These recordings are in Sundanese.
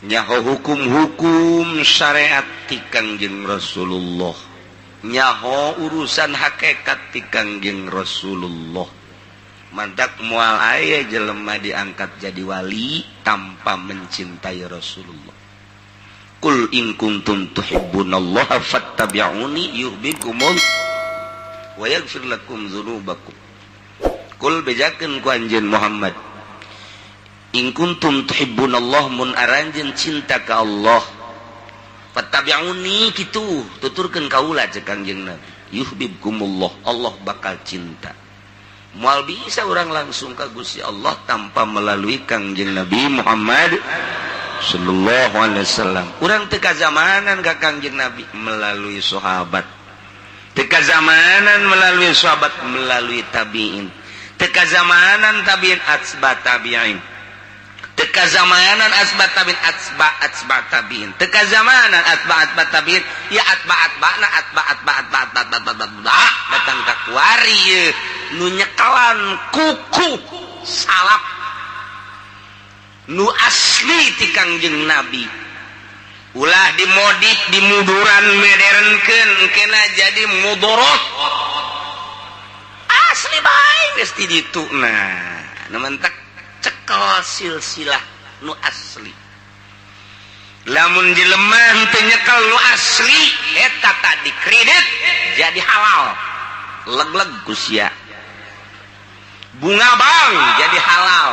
Nyaho hukum-hukum syariat ti Kangjeng Rasulullah, nyaho urusan hakikat ti Kangjeng Rasulullah. Mantak moal aya jelema diangkat jadi wali tanpa mencintai Rasulullah. Qul in kuntum tuhibbunallaha fattabi'uni yuhibbukumullah wa yaghfir lakum dzunubakum. Qul, bejakeun ku anjeun Muhammad, in kuntum tuhibbunallah, mun aranjeun cinta ka Allah, fattabi'uni, kitu tuturkeun kaula, cek Kangjeng Nabi, yuhibbukumullah, Allah bakal cinta. Moal bisa orang langsung ka Gusti Allah tanpa melalui Kangjeng Nabi Muhammad sallallahu alaihi wasallam. Urang teu kazamanan ka Kangjeng Nabi melalui sahabat, teu kazamanan melalui sahabat melalui tabiin, teu kazamanan tabiin atsba tabiin, teu kazamanan atsba tabiin atsba atsba tabiin, teu kazamanan atsba atsba tabiin ya atba atba na atba atba atba atba atba atba atba, datang ka kuari ye nu nyekalan kuku salaf nu asli ti Kangjeng Nabi. Ulah dimodif, dimuduran, modernkeun, kena jadi mudorot. Asli bae geus di ditu. Nah, nu mentak cekel silsilah nu asli. Lamun jelema teu nyekel nu asli eta tadi, kredit jadi halal, leg-leg ku sia. Bunga bank jadi halal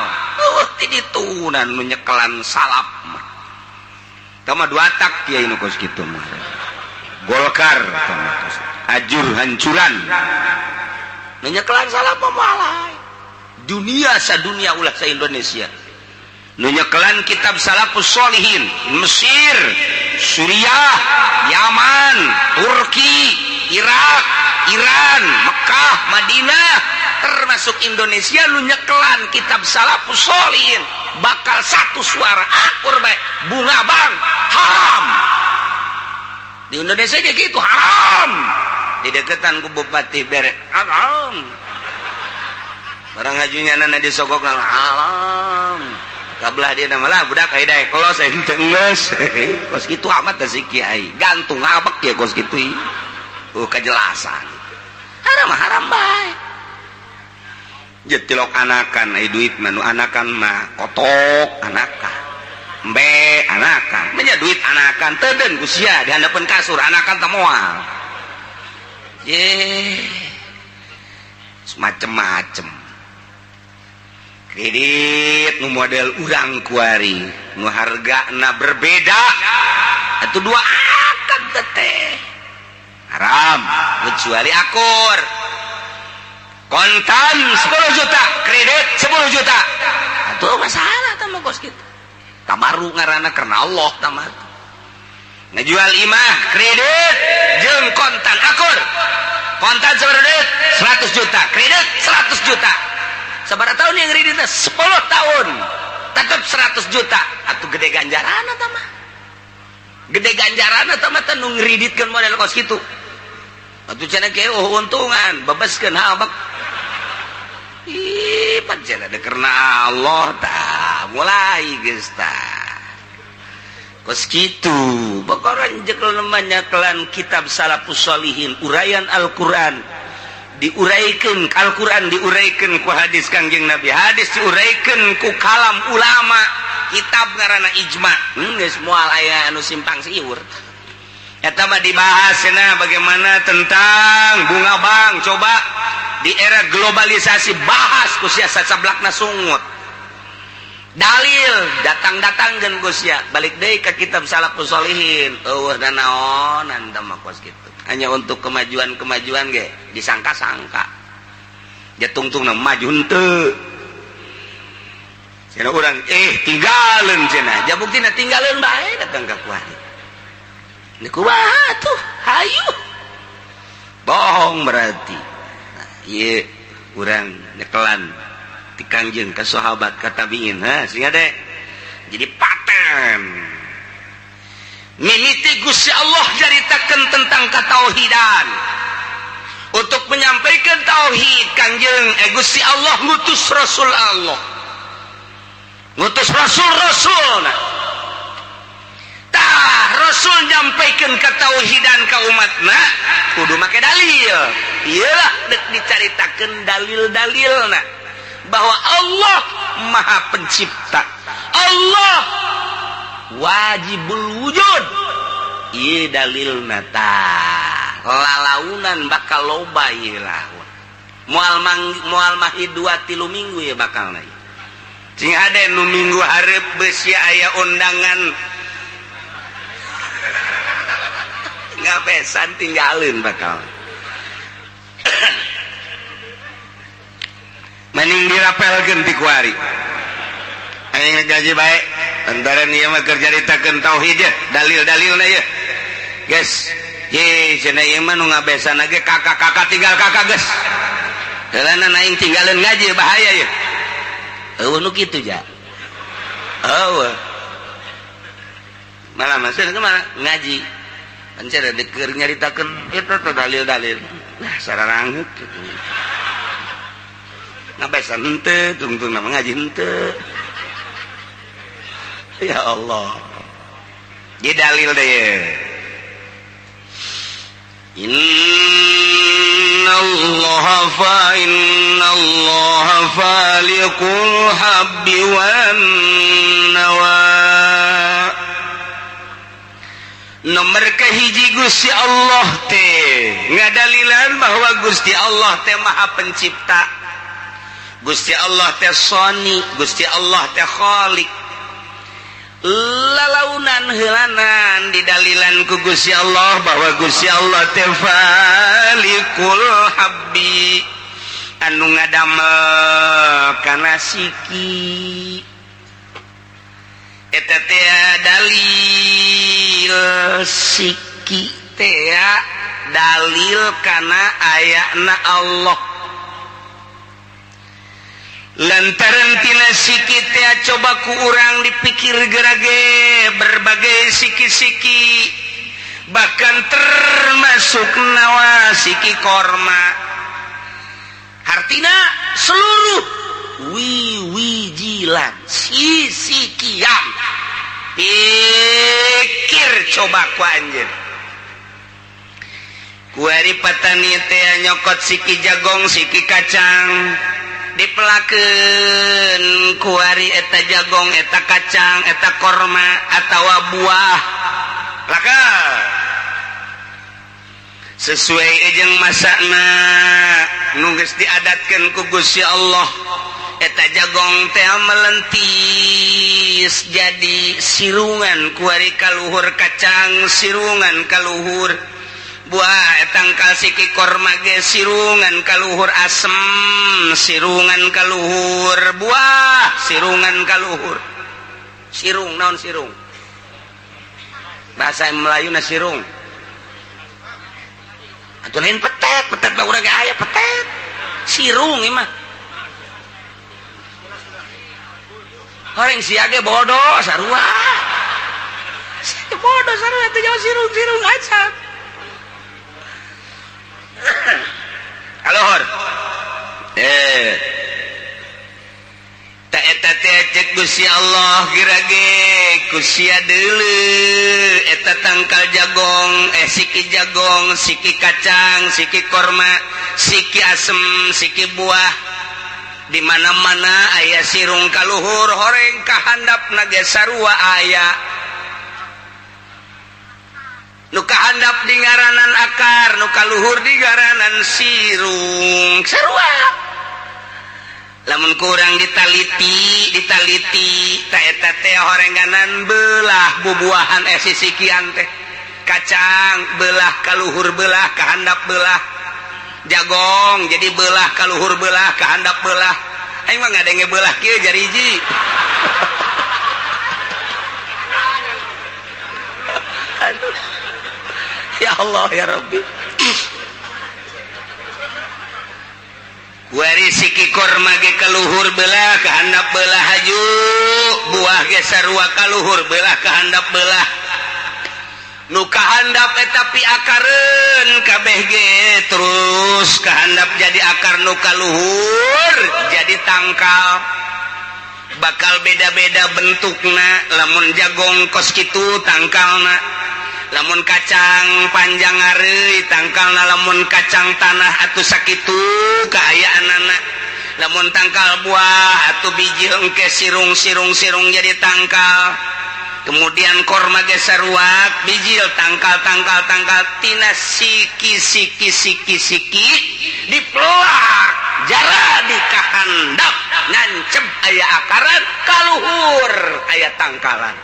ti ditunan. Nu nyekelan salaf mah tama dua tak kiai nu kos kitu mah. Golkar tama kos ajur hancuran. Nu nyekelan salaf mah moal dunia sadunia, ulah sa Indonesia. Nu nyekelan kitab salafus solihin, Mesir, Suriah, Yaman, Turki, Irak, Iran, Mekah, Madinah, termasuk Indonesia, nu nyekelan kitab salafus solihin bakal satu suara akur bae, bunga bank haram. Di Indonesia kayak gitu, haram. Dideketan ku bupati bere haram, barang ngajunya nana disogok haram. Kabelah dia nama lah budak aya daek kos ente geus kos kitu amat teh si kiai gantung abek ya kos kitu. Kejelasan haram mah haram bae. Jetilok anakan ai duit mah, nu anakan mah kotok anakan, embe anakan, menya duit anakan teden ku sia di handapeun kasur anakan teh moal ye macem-macem. Kredit nu model urang kuari nu hargana berbeda atau dua akad teh haram, kecuali akur kontan 10 juta, kredit 10 juta atau masalah tambah kos gitu. Tabaru ngaranna, karena Allah tamat. Ngejual imah kredit jeung kontan akur, kontan sabaraha duit? 100 juta, kredit 100 juta. Sabaraha tahun yang kreditnya? 10 tahun, tetap 100 juta atau gede ganjaran atau mah gede ganjaran atau mah nu ngreditkeun model kos kitu atuh. Cenah ke oh untungan bebaskeun habak. Ih, pan cenah ada karena Allah tah mulai geus tah kos kitu. Bokoran jekel namanya kelan kitab salafus solihin, uraian Al-Qur'an diuraikan, Al-Quran diuraikan ku hadis Kangjeng Nabi, hadis diuraikan ku kalam ulama, kitab ngaranna ijma. Geus moal aya anu simpang siur. Eta mah dibahas cenah bagaimana tentang bunga bank. Coba di era globalisasi bahas ku sia, sacablakna sungut. Dalil datang-datang ku sia, balik deui ka kitab salafus solihin, eueuh nanaonan tah mah kos kitu. Hanya untuk kemajuan-kemajuan ge disangka-sangka ya tungtungna maju henteu. Cenah urang tinggalin cenah, ja buktina tinggalin bae datang ka kuari. Ini kumaha tuh? Hayu bohong berarti. Nah, ieu urang nyekelan ti Kangjeng ka sahabat ka tabiin, ha sehingga deh jadi paten. Mimiti Gusti Allah caritakeun tentang ketauhidan. Untuk menyampaikan tauhid, Kangjeng Gusti Allah ngutus Rasul, Allah ngutus Rasul, Rasul. Nah, Rasul nyampaikan ketauhidan ka umatna kudu make dalil. Iyalah dek dicaritakeun dalil-dalilna bahwa Allah Maha Pencipta, Allah wajibul wujud. Ieu dalilna tah lalaunan bakal loba ieu lah. Moal mang moal mahi 2 3 minggu ya bakal na. Cing ade nu minggu hareup beusi aya undangan ngabesan tinggalin bakal. Mending dirapelkeun ti kuari. Aing gaji bae antara ieu mah keur caritakeun tauhid ye, dalil-dalilna ye. Geus, ye cenah ieu mah nu ngabesan ge kakak-kakak tinggal kakak geus. Heulana aing tinggalin ngaji bahaya ye. Eueuh nu kitu ja. Eueuh. Malah masuk kemana? Ngaji. Ancer keur nyaritakeun eta teh dalil-dalil. Nah, sararangeut kitu. Ngabesan henteu, tungtung nama ngaji henteu. Ya Allah. Jadi dalil deh. Inna Allah fa inna Allah faliqul habbi wan nawa. Nomor kahiji Gusti Allah teh ngadalilan bahwa Gusti Allah teh Maha Pencipta. Gusti Allah teh Sani, Gusti Allah teh Khalik. Lalaunan heulanan didalilan ku Gusti Allah bahwa Gusti Allah teh Faliqul Habbi anu ngadamel kana siki. Eta teh dalil siki teh dalil kana ayana Allah. Lantaran tina siki teh coba ku urang dipikir gerage berbagai siki-siki bahkan termasuk nawa siki korma. Hartina seluruh wiwijilan sisikian. Pikir coba ku anjeun. Kuari patani teh nyokot siki jagong siki kacang dipelakeun kuari eta jagong eta kacang eta korma atawa buah laka sesuai jeung masakna nu geus diadatkeun ku Gusti Allah. Eta jagong teh melentis jadi sirungan kuari kaluhur kacang sirungan kaluhur buah tangkal siki korma ge sirungan kaluhur asem sirungan kaluhur buah sirungan kaluhur. Sirung naon sirung? Bahasa Melayu na sirung. Atuh lain petet, petet mah urang ge aya petet. Sirung ieu mah. Horeng sia ge bodoh sarua. Bodoh sarua teh jauh sirung-sirung aja. Kaluhur. Ta eta teh cek Gusti Allah gerage ku sia deuleu eta tangkal jagong siki jagong siki kacang siki korma siki asem siki buah di mana-mana aya sirung kaluhur horeng kahandapna ge sarua aya. Nu kahandap di ngaranan akar, nu kaluhur di ngaranan sirung sarua. Lamun kurang ditaliti, ditaliti ta eta teh horenganan belah bubuahan sisikian teh. Kacang belah kaluhur belah kahandap belah. Jagong jadi belah kaluhur belah kahandap belah. Aing mah ngadenge belah kieu jariji. Aduh. Ya Allah ya Rabbi. Wari siki korma ge kaluhur belah kahandap belah haju buah ge sarua kaluhur belah kahandap belah. Nu kahandap eta piakareun kabeh ge terus kahandap jadi akar nu kaluhur jadi tangkal. Bakal beda-beda bentukna lamun jagong kos kitu tangkalna. Lamun kacang panjang ngareui tangkalna, lamun kacang tanah atuh sakitu kaayaanana, lamun tangkal buah atau biji engke sirung sirung sirung jadi tangkal. Kemudian korma ge saruak bijil tangkal tangkal tangkal, tina siki siki siki siki dipelak jaradi kahandap, nancep aya akaran, kaluhur aya tangkalan.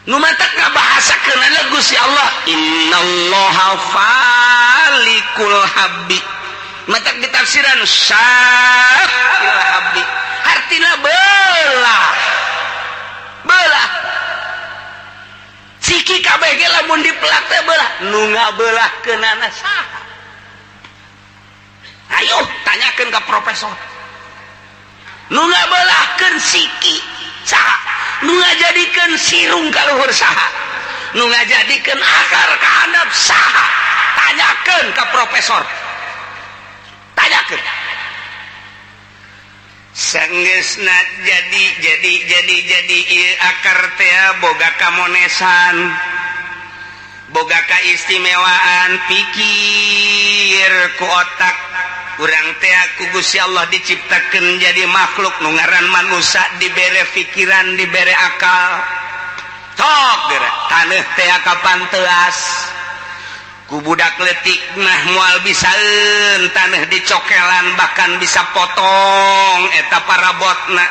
Nu matak ngabahasakeun Gusti Allah, innallaha falikul habbi. Matak ditafsiran syaqil habbi, artina belah belah siki kabeh ge lamun dipelak teh belah. Nu ngabelahkeunana saha? Ayo tanyakeun ka profesor. Nu ngabelahkeun siki saha? Nu ngajadikeun sirung ka luhur saha? Nu ngajadikeun akar ka handap saha? Tanyakeun ka profesor, tanyakeun. Sanggeusna jadi jadi jadi jadi ieu akar teh boga kamonesan, boga kaistimewaan. Pikir ku otak urang teh, ku Gusti Allah diciptakeun jadi makhluk nu ngaran manusia, dibere pikiran, dibere akal. Tok geura taneuh teh kapan teuas ku budak letik nah moal bisaeun taneuh dicokelan, bahkan bisa potong eta parabotna.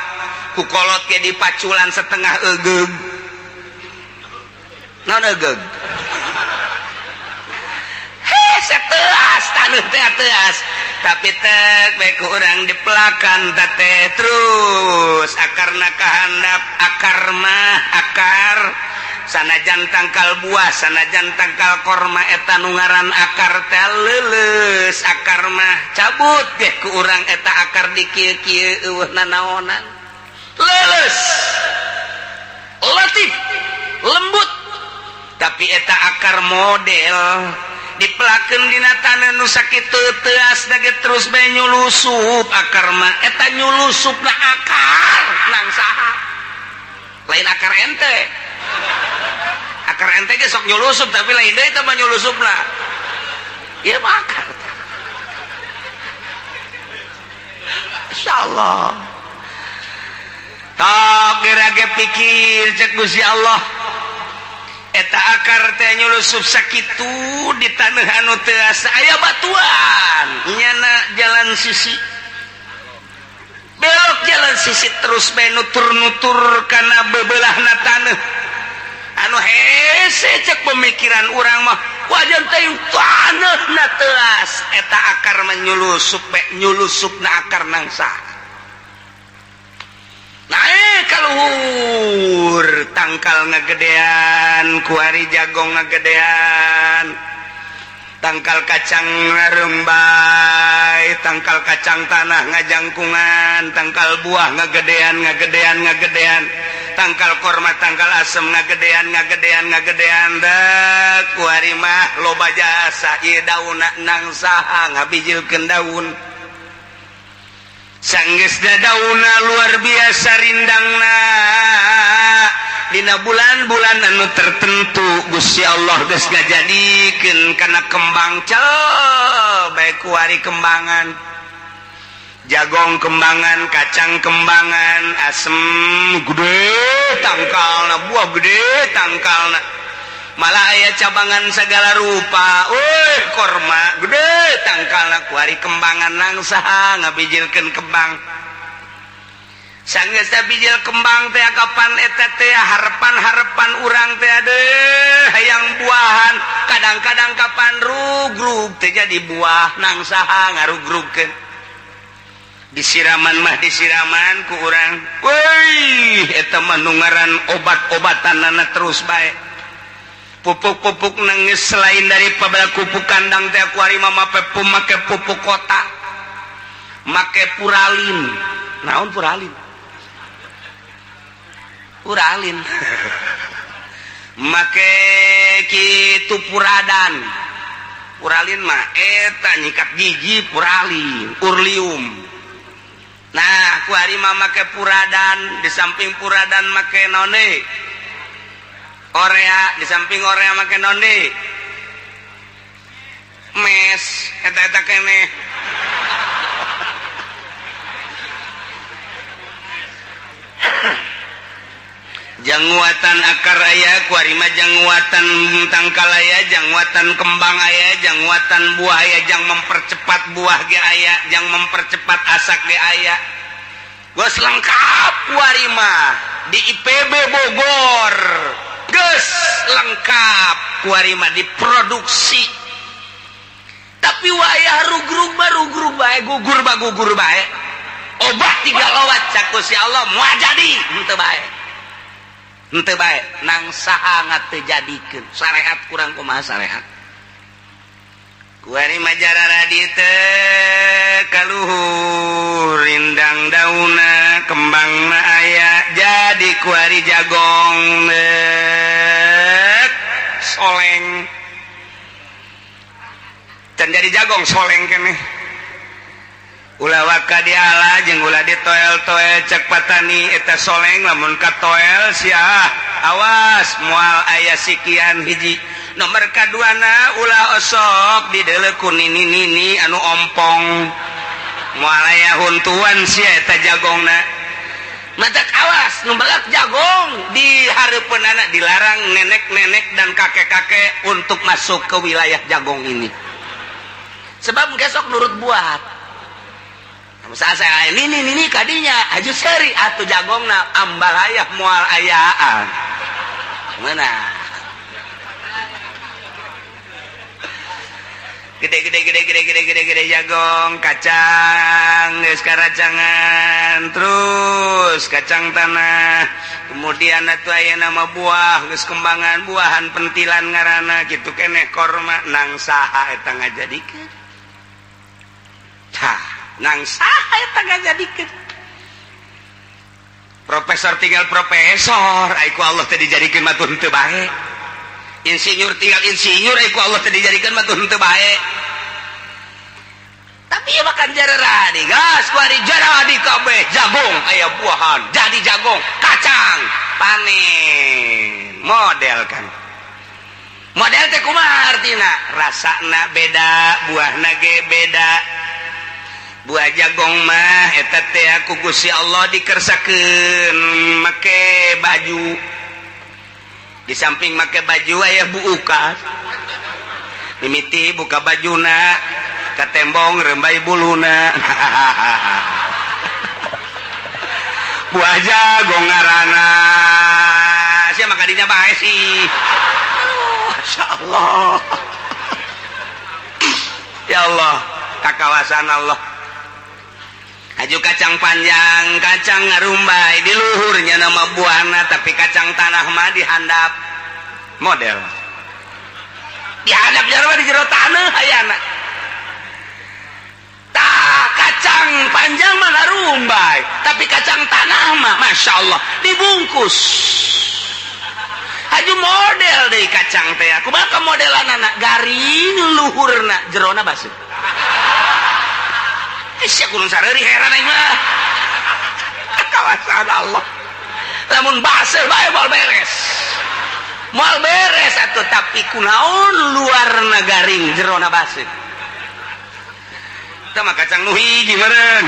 Ku kolot ge dipaculan setengah egeug. Naon egeug? Hese teuas taneuh teh teuas, tapi tek bae ku urang dipelakan teh terus akarna kahandap. Akar mah akar, sanajan tangkal buah, sanajan tangkal korma, eta nu ngaran akar teh leuleus. Akar mah cabut deh ku urang eta akar di kieu-kieu, eueuh nanaonan, leuleus, latif, lembut. Tapi eta akar model dipelakeun dina taneuh nu sakitu teuas ge terus bae nyulusup akar mah. Eta nyulusupna akar nang saha? Lain akar ente. Akar ente ge sok nyulusup, tapi lain deui eta mah nyulusupna. Ieu mah akar. Insyaallah tok geura ge pikir, cek Gusti Allah, eta akar teh nyulusup sakitu di taneuh anu teuas aya batuan, nyana jalan sisi belok, jalan sisi terus bae nutur-nutur kana bebelahna taneuh anu hese. Cek pemikiran urang mah, wajan teh taneuhna teuas, eta akar menyulusup bae, nyulusupna akar nangsa naik kaluhur, tangkal ngagedean. Kuari jagong ngagedean, tangkal kacang ngarembay, tangkal kacang tanah ngajangkungan, tangkal buah ngagedean, ngagedean, ngagedean, tangkal korma, tangkal asem ngagedean, ngagedean, ngagedean. Dek kuari mah loba jasa ieu daunna. Nang saha ngabijilkeun daun? Sanggeus dauna luar biasa rindangna, dina bulan-bulan anu tertentu Gusti Allah geus ngajadikeun kana kembang cel bae. Kuari kembangan, jagong kembangan, kacang kembangan, asem gede tangkalna, buah gede tangkalna, malah aya cabangan segala rupa. Wih, korma gede tangkalna. Kuari kembangan. Nang saha ngabijilkeun kembang? Sanggeus bijil kembang teh, kapan eta teh harapan-harapan urang teh deh hayang buahan. Kadang-kadang kapan rugrug teh jadi buah. Nang saha ngarugrugkeun? Disiraman mah disiraman ku urang. Wih, eta mah nu ngaran obat-obatanana terus bae, pupuk-pupuk nangis selain daripada pupuk kandang teh. Kuari mah make pupuk kota, make puralin. Naon puralin? Puralin, make kitu, puradan. Puralin mah eta nyikat gigi, puralin, urlium. Nah, kuari mah make puradan, di samping puradan make naon deui? Orea di samping orea make naon deui? Mes eta-eta keneh. Janguatan akar aya kuari mah janguatan tangkal aya, janguatan kembang aya, janguatan buah aya, jang mempercepat buah ge aya, jang mempercepat asak ge aya. Geus lengkap kuari mah di IPB Bogor. Geus lengkap kuari mah diproduksi. Tapi wayah rugrug mah rugrug bae, gugur mah gugur bae. Obat tiga lawat cak Gusti Allah moal jadi henteu bae. Henteu bae nang saha ngateu jadikeun syariat kurang kumaha syariat. Kuari mah jararadi teh kaluhur rindang dauna kembangna aya jadi kuari jagong soleng. Can jadi jagong soleng keneh. Ulah waka diala jeung ulah ditoel-toel cek patani eta soleng lamun katoel sia awas moal aya sikian hiji. Nomor kaduana ulah osok dideuleu ku nini-nini anu ompong moal aya huntuan sia eta jagongna. Matak awas nu melak jagong di hareupeunana dilarang nenek-nenek dan kakek-kakek untuk masuk ke wilayah jagong ini. Sebab besok nurut buat. Saya ini ini kadinya aju seri atuh jagongna ambalayah moal ayaan. Mana? Gede gede gede gede gede gede gede jagong, kacang, geus karacangan, terus kacang tanah. Kemudian atuh aya nama buah, geus kembangan buahan pentilan ngaranna kitu keneh korma nang saha eta ngajadikeun. Tah, nang saha eta ngajadikeun. Profesor tinggal profesor, ai ku Allah teh dijadikeun mah tuh henteu bae. Insinyur tinggal insinyur, ai ku Allah teh dijadikeun mah tuh henteu bae. Tapi ieu makan jararadi, gas kuari jaradi kabeh jagung aya buahan, jadi jagung, kacang, panen, model kan. Model teh kumaha artina? Rasana beda, buahna ge beda. Buah jagong mah eta teh ku Gusti Allah dikersakeun make baju. Di samping make baju aya buukas. Mimiti buka bajuna ka tembong rembay buluna. Buah jagong ngaranna. Sia mah kadinya bae sih. Masyaallah. Ya Allah, kakawasan Allah. Aju kacang panjang, kacang ngarumbay di luhurnya nama buahna, tapi kacang tanah mah dihandap model. Dihandap jero di jero tanah ayana. Tah kacang panjang mah ngarumbay, tapi kacang tanah mah masya Allah dibungkus. Aju model deui kacang teh. Kumaha modelanana garing luhurna jerona baseuh. Sia kurang sareri heran aing mah. Kawasan Allah. Lamun baseuh bae moal beres. Moal beres atuh tapi kunaon luarna garing jerona baseuh. Tah mah kacang nu hiji meureun.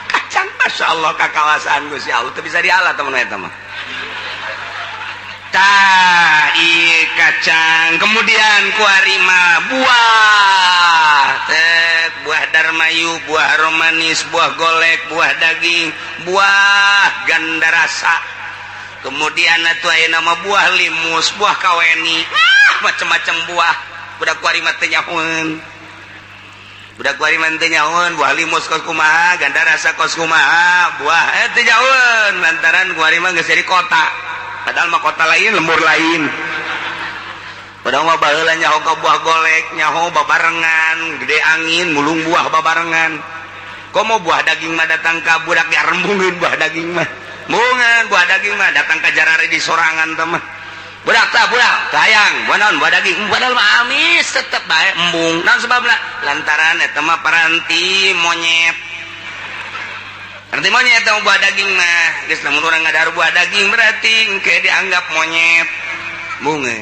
Kacang masyaallah ka kawasan Gusti Allah teu bisa diala temen eta mah. Tah ieu kacang kemudian kuari mah buah. Tet buah darmayu, buah romanis, buah golek, buah daging, buah gandarasa. Kemudian atuh aya nama buah limus, buah kaweni, macam-macam buah. Budak kuari mah teu nyahoeun. Budak kuari mah teu nyahoeun, buah limus kos kumaha, gandarasa kos kumaha, buah teu nyahoeun lantaran kuari mah geus jadi kota. Padahal mah kota lain, lembur lain. Padahal mah baheula nyaho ka buah golek, nyaho babarengan, gede angin, mulung buah babarengan. Komo buah daging mah datang ka budak diarembungeun buah daging mah. Mbungeun buah daging mah datang ka jarare di sorangan teh mah. Budak tah budak, hayang, buah naon buah daging, padahal mah amis tetep bae embung. Naon sebabna? Lantaran eta mah paranti monyet. Arti monyet teh buah daging mah, geus lamun urang ngadahar buah daging berarti engke dianggap monyet. Bunga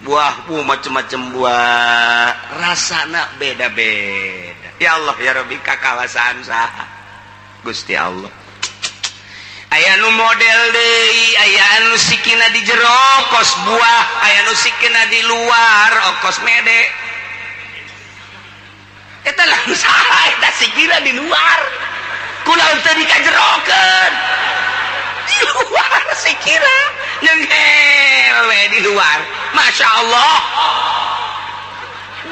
buah bu macem-macem buah, rasana beda-beda. Ya Allah ya Rabbi, kakawasaan saha? Gusti Allah. Aya nu model deui, aya anu sikina di jero kos buah, aya nu sikina di luar kos mede. Eta lah saha eta sikina di luar? Kunaon teu dikajerokeun? Di luar sikina nyenghel we di luar. Masya Allah,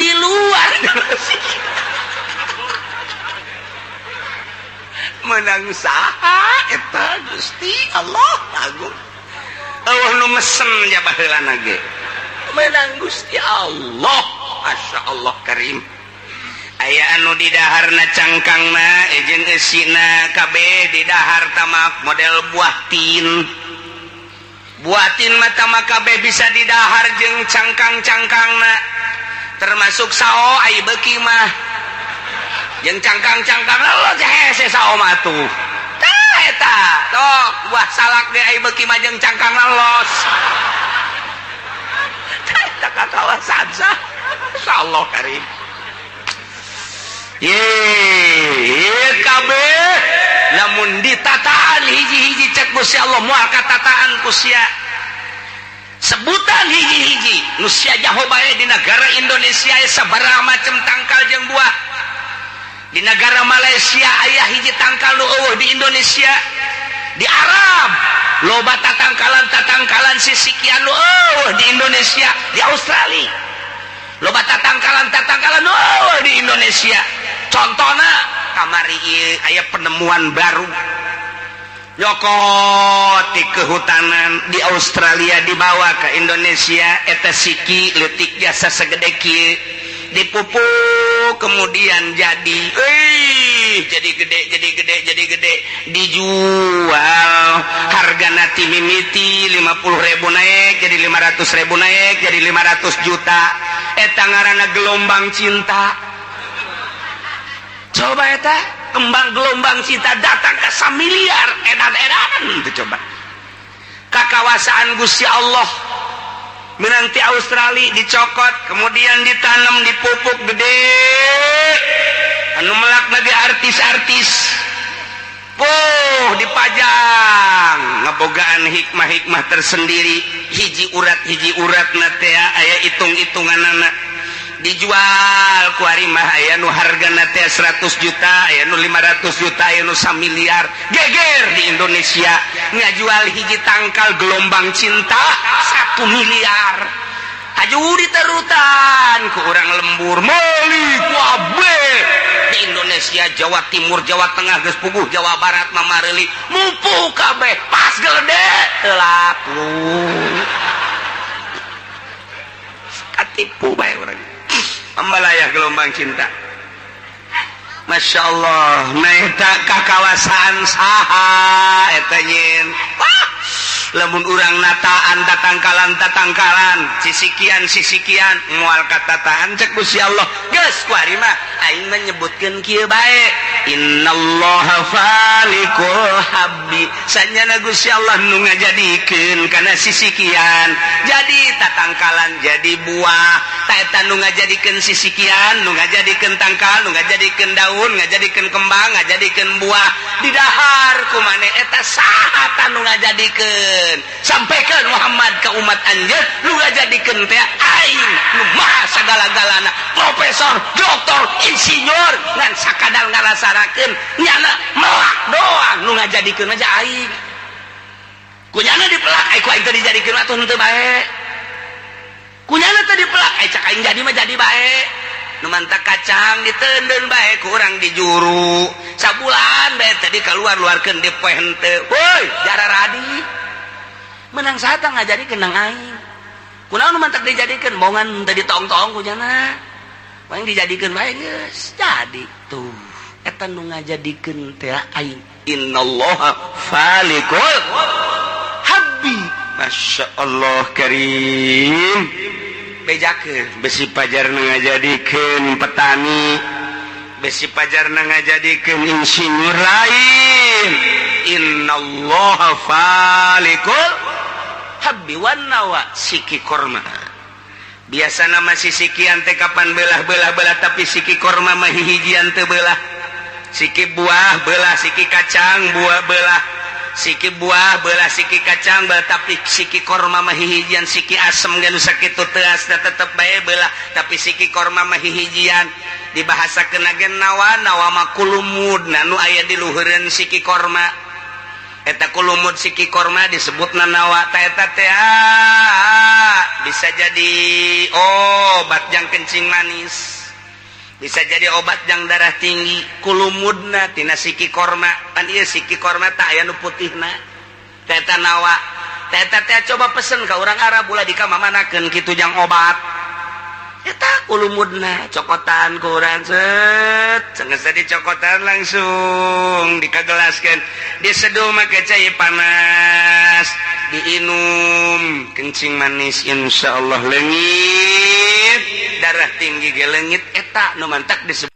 di luar sikina. Menang saha eta? Gusti Allah agung. Allah nu mesen ya baheulana ge menang Gusti Allah. Masya Allah Karim. Aya anu di daharna cangkangna jeung eusina kabeh di dahar, tamak model buah tin. Buah tin mah tamak kabeh bisa di dahar jeung cangkang-cangkangna, termasuk sao. Ai beuki mah jeung cangkang-cangkang lo hese sao mah tuh. Tah, eta tok buah salak ge ai beuki mah jeung cangkang los. Tah, eta kakawasan sah? Insyaallah Karim. Ye, kabeh lamun ditataan hiji-hiji, cek Gusti Allah moal katataan ku sia. Sebutan hiji-hiji nu sia jaho bae, di negara Indonesia aya sabaraha macam tangkal jeung buah. Di negara Malaysia aya hiji tangkal nu euweuh di Indonesia. Di Arab loba tatangkalan tatangkalan sisikian nu euweuh di Indonesia. Di Australia loba tatangkalan tatangkalan nu euweuh di Indonesia. Contohna kamari ieu aya penemuan baru, nyokot di kehutanan di Australia, dibawa ke Indonesia. Eta siki leutik jasa segede kieu, dipupuk, kemudian jadi jadi gede, jadi gede, jadi gede, dijual. Harga nanti mimiti 50.000 naik jadi 500.000, naik jadi 500 juta. Eta ngaranna gelombang cinta. Coba eta kembang gelombang cinta datang ke samiliar, edan-edan itu. Coba kakawasaan Gusti Allah, menanti Australia dicokot, kemudian ditanam, dipupuk, gede. Anu melak lagi artis-artis. Oh, dipajang, ngebogaan hikmah-hikmah tersendiri. Hiji urat hiji urat na aya hitung-hitungan anak. Dijual ku mah aya nu hargana teh 100 juta, aya nu 500 juta, aya nu miliar. Geger di Indonesia, ngajual hiji tangkal gelombang cinta 1 miliar. Haju diterutan ke orang lembur, meuli kabeh di Indonesia. Jawa Timur, Jawa Tengah geus puguh, Jawa Barat mamareli, mupu kabeh. Pas gede teu laku, katipu bae urang. Ambalaya gelombang cinta. Masya Allah. Nah, eta kakawasaan saha eta nyin? Wah, lamun urang nataan tatangkalan tatangkalan, sisikian sisikian, moal katataan cek Gusti Allah. Geus kuari mah aing menyebutkeun kieu bae, innallaha faliqul habbi. Sanyana Gusti Allah nu ngajadikeun kana sisikian jadi tatangkalan, jadi buah. Ta eta nu ngajadikeun sisikian, nu ngajadikeun tangkal, nu ngajadikeun daun, ngajadikeun kembang, ngajadikeun buah, didahar ku maneh, eta saha ta nu ngajadikeun? Sampaikan Muhammad ke umat anjeun, nu ngajadikeun teh aing nu maha sagala-galana. Profesor, doktor, insinyur ngan sakadar ngarasarakeun, nyana melak doang. Nu ngajadikeun aja aing, kunyana dipelak, ai ku aing teu dijadikeun atuh henteu bae. Kunyana teu dipelak, ai cak aing jadi mah jadi bae. Nu mantak kacang diteundeun bae ku urang di juru sabulan bae, tadi keluar luarkeun di poe henteu. Woi, jara radi. Menang saha ngajadikeun? Nang aing. Kunaon nu mantak dijadikeun? Bongan teu ditong-tong kunyana. Paling dijadikeun bae geus jadi tuh. Eta nu ngajadikeun teh aing. Innallaha faliqul habbi. Masya Allah Karim. Bejakeun besi pajar nu ngajadikeun petani, besi pajar nu ngajadikeun insinyur lain. Innallaha faliqul. Habbi wan nawa, siki korma. Biasa nama sisikian teh kapan belah belah belah, tapi siki korma mah hihijian teu belah. Siki buah belah, siki kacang buah belah, siki buah belah, siki kacang belah, tapi siki korma mah hihijian. Siki asem ge nu sakitu teas tetep bae belah, tapi siki korma mah hihijian. Dibahasakeun ge nawa. Nawa mah kulumud nu aya di luhureun siki korma. Eta kulumud siki korma disebut nawa. Ta eta teh bisa jadi obat jang kencing manis, bisa jadi obat jang darah tinggi. Kulumudna tina siki korma kan. Ieu siki korma tak aya nu putihna, eta nawa. Eta teh coba pesen ka urang Arab, ulah dikamamanakeun kitu, jang obat eta kulumudna. Cokotan ku urang, set, sanggeus dicokotan langsung dikagelaskeun, diseduh make cai panas, diinum, kencing manis insyaallah leungit, darah tinggi ge leungit. Eta nu mantak disebut